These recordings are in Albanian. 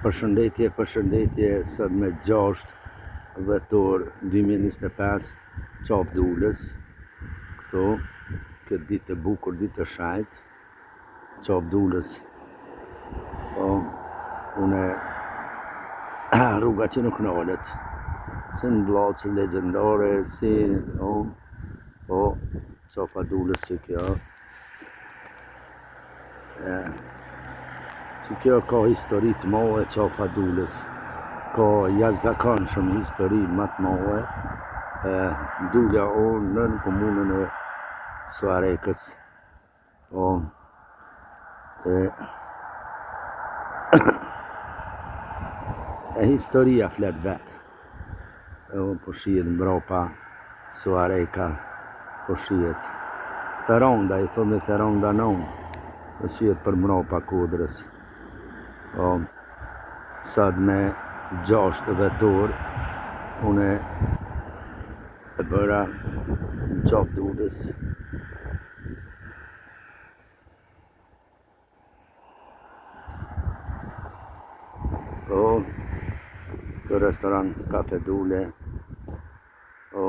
Përshëndetje, përshëndetje, sot me 6 dhjetor 2025, Qafë Dulës, këtu, këtë ditë të bukur, ditë të shajtë, Qafë Dulës, po, une, rruga që nuk nalet, si në Bllacë legjendare, si, po, po, Qafa Dulës që kjo, E, që kjo ka histori të madhe Qafa Dulës, ka jashtëzakonshëm histori më të madhe, e, Dulja o në në komunën e Suharekës, po, e, e historia flet vetë. Evo po shihet mbrapa Suhareka po shihet Theronda i thomi Theronda non po shihet për mbrapa kodrës po sot me 6 dhjetor une e bëra në Qafë Dulës Po, të restorant Kafe Dule. Po,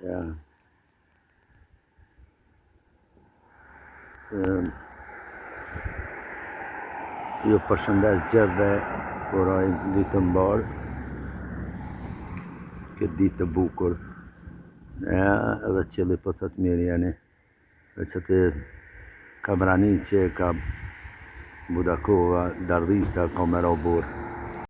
ja. Ju përshëndes gjithve, uroj ditë të mbarë, këtë ditë të bukur. Ja, edhe qielli po thot mirë jeni. Veç aty ka Vraniqe, ka Budakova, Dardhishta, ka me ra borë.